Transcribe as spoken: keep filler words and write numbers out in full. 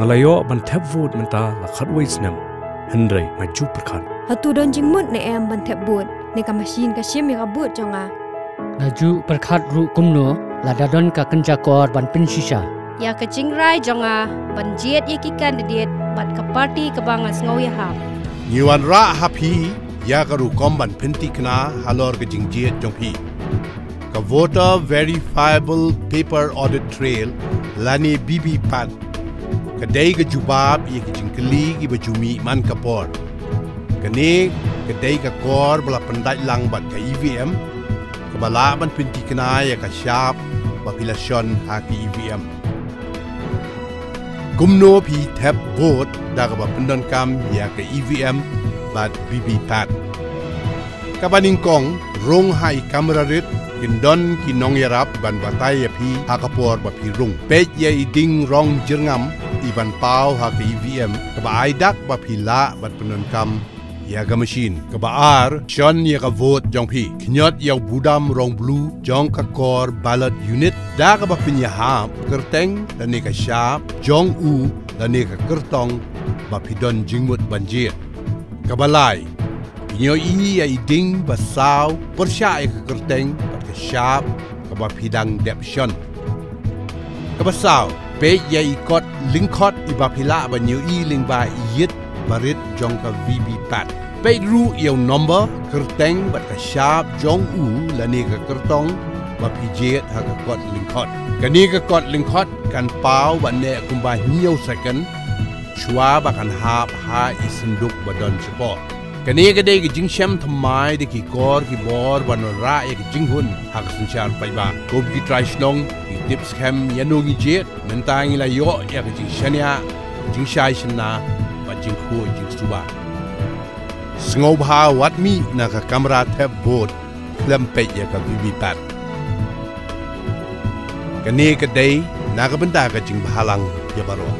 Nga la ïoh ban thep vote mynta la khatwei snem. Hynrei nga ju pyrkhat. Hato don jingmut ne em ban thep vote? Ne ka machine ka shim ïa ka vote jong nga. Nga ju pyrkhat ruh kumno lada don ka kynja kor ban pynshisha ïa ka jingrai jong nga ban jied ïa ki candidate bad ka party kaba nga sngew ïahap. Ngi wanrah ha phi ïa ka rukom ban pynthikna halor ka jingjied jong phi. Ka Voter Verifiable Paper Audit Trail lane VVPAT ka dei ka jubab ïa ki jingkylli kiba ju mih man ka por. Kane ka dei ka kor ba la pyndait lang bad ka EVM, kaba lah ban pynthikna ïa ka shap ba phi la shon ha ka EVM. Kumno phi thep vote da kaba pyndonkam ïa ka EVM bad VVPAT. Kaba nyngkong, rung ha i kamra rit, kin don ki nongïarap ban batai ïa phi ha ka por ba phi rung. Peit ïa i dieng rong jyrngam iban paw ha ka EVM, kaba ai dak ba phi lah ban pyndonkam ïa ka machine. Kaba ar, shon ïa ka vote jong phi. Khñiot ïa u budam rong blue jong ka kor ballot unit da kaba pynïahap kyrteng lane ka shap jong u lane ka kyrtong ba phi don jingmut ban jied. Kaba lai, pynïohi ïa i dieng ba saw pyrshah ïa ka kyrteng bad ka shap kaba phi dang dep shon. Kaba saw, peit ïa i kot lyngkhot iba phi lah ban ïohi lyngba i ïit ba rit jong ka VVPAT. Peit ruh ïa u nombar kyrteng bad ka shap jong u lane ka kyrtong ba phi jied ha ka kot lyngkhot. Kane ka kot lyngkhot kan paw bad neh kumba hynñiew second shuwa ba kan hap ha i synduk ba don shipor. Kane ka dei ka jingshem thymmai da ki kor ki bor ban wanrah ïa ka jinghun ha ka synshar paidbah. Kum ki trai shnong, ngi tip skhem ïano ngi jied. Mynta ngi la ïoh ïa ka jingshaniah, jingshai shynna bad jingkhuid jingsuba. Sngewbha wat mih na ka kamra thep vote khlem peit ïa ka VVPAT. Kane ka dei na ka bynta ka jingbhalang ïa baroh.